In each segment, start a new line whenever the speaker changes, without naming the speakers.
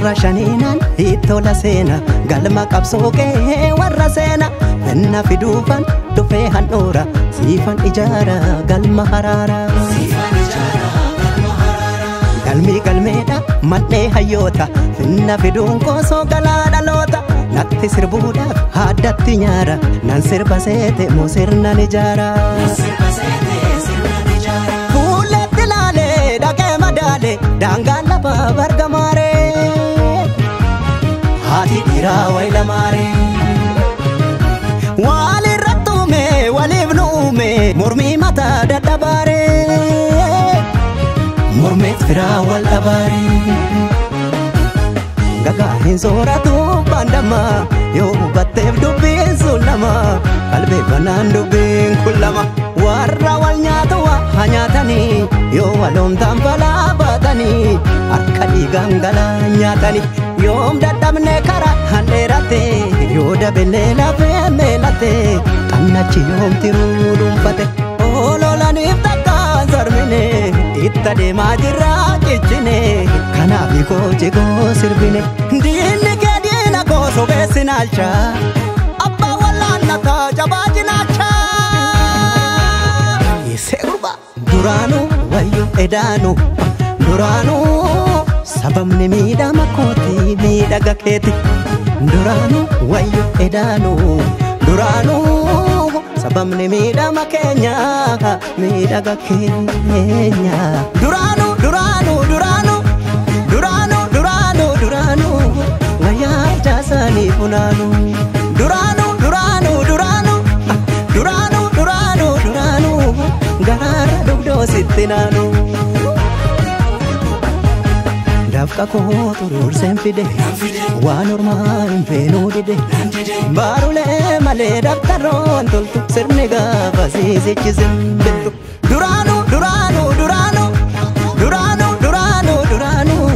Warra shaniinaan ittola seena galma qabsoo kee warra seena finna fiduufan dhufee handhuura siifan ijaara galma haraara. Galmi galmeedha mannee hayyoota finna fiduun koosoo galaa dhaloota natti sirbuudhaaf addatti nyaara nan sirba seete moo sirnan ijaara. Fuulletti laalee dhaqee madaale daangaan lafaa bargamaaree haati dhiiraa wayi lamaaree. Walirratti uume waliif nu uume mormii mataa dadhabaaree. Mormeet firaa wal dhabaaree. Gagaa hin sooratu baandama yoo hubatteef dubbiin sun lama qalbeeffannaan dubbiin kun lama warra wal nyaatu waa nyaatanii yoo waloomtaan balaa baatanii harka dhiigaan galaa nyaatanii yoom dadhabne karaa handheerate yoo dabellee lafee meelate xannachi yoom tiruu dhuunfate ololaniif takkaan sarmine itti adeemaa jirra cichine kanaaf koo koo sirbine diinni kee diina koo sobeessi naalcha abbaa wallaannataa jabaa jinaacha. Seerba duraanuu wayyo edaanuu duraanuu sababni miidhama kooti miidhaga keeti duraanuu wayyo edaanuu duraanuu sababni miidhama keenya miidhaga keenya duraanuu duraanuu duraanuu duraanuu duraanuu duraanuu wayyaa jaasanii funaanuu duraanuu duraanuu duraanuu duraanuu duraanuu duraanuu garaara dugdoo sitti naanuu. Dafqa koo xuruurseen fide waan ormaa hin feenuu dide baarulee malee daftaroon toltu sirni gaafa siisichisin bittu. Duraanuu duraanuu duraanuu duraanuu duraanuu duraanuu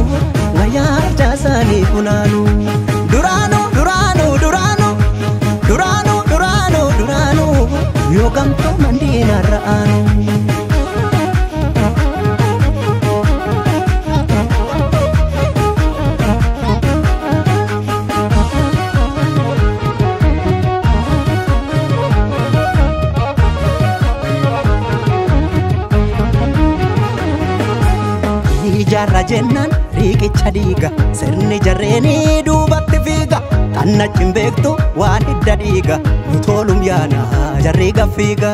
wayyaa jaasanii funaanuu duraanuu duraanuu duraanuu duraanuu duraanuu duraanuu yoo gamtoo mandiinarra aanuu. Ijaarra jennaan riiqicha dhiiga sirni jarreenii duubatti fiiga xannachi hin beektu waan hidda dhiiga nu tolum yaana jarri gaffiiga.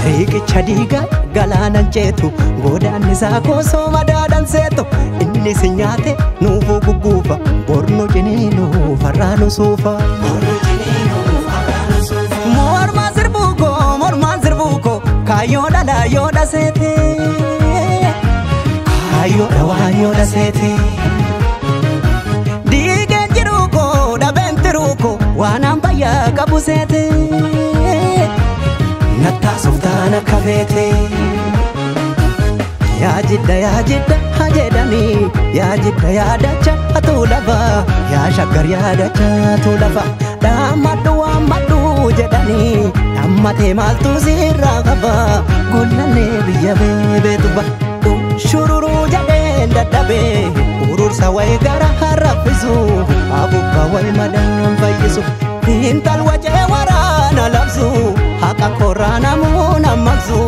Riiqicha dhiiga galaanan ceetu godaanni isaa koosoo madaadhan seetu inni si nyaate nuufuu gugguufa borno ciniinuu farraa nu suufa. Mormaan sirbuu koo mormaan sirbuu koo kaayyoo dhala yoo dhaseete. Kaayyoo dhawaa yoo dhaseete. Diigeen jiruu koo dhabeen tiruu koo waan fayyaa qabu seete. Nattaa softaan akka feete. Yaa jidda haa jedhanii yaa jidda yaadacha atuu lafa yaa shaggar yaadacha atuu lafa dhaammadhu waammadhu jedhanii dhaammatee maaltu sirraa qaba gullannee biyya beebeetu ba shururuu jedheen dadhabee urursa wayi gara harraffisu abubbaa wayi madaan fayyisu intal wacee waraana labsu haqa korraa namuuna maqsu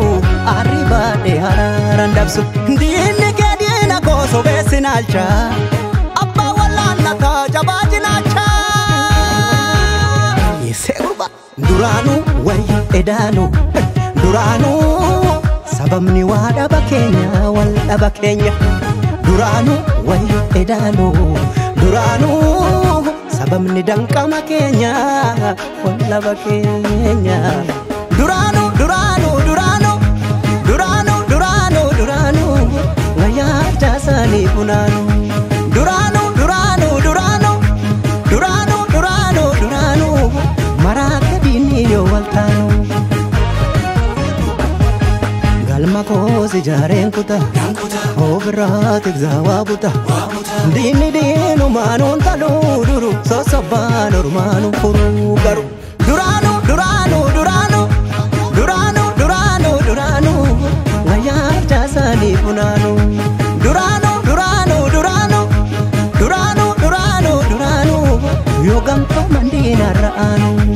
arri baadhee haraaran dabsu diinni kee diina koo sobeessi naalcha abbaa wallaannataa jabaa jinaacha. Seerba duraanuu wayyo edaanuu duraanuu sababni waa dhaba keenya wal dhaba keenya duraanuu wayyo edaanuu duraanuu sababni danqama keenya wal dhaba keenya duraanuu duraanuu duraanuu duraanuu duraanuu duraanuu wayyaa jaasanii funaanuu duraanuu duraanuu duraanuu duraanuu duraanuu duraanuu maraata diinni yoo wal taanu. Galma koos ijaareen kuta ofirraa tiksaa waa buta diinni diinumaan taluu duru sossobaan ormaan furuu garu duraanuu duraanuu duraanuu duraanuu duraanuu duraanuu wayyaa jaasanii funaanuu duraanuu duraanuu. Mandiinarra aanu.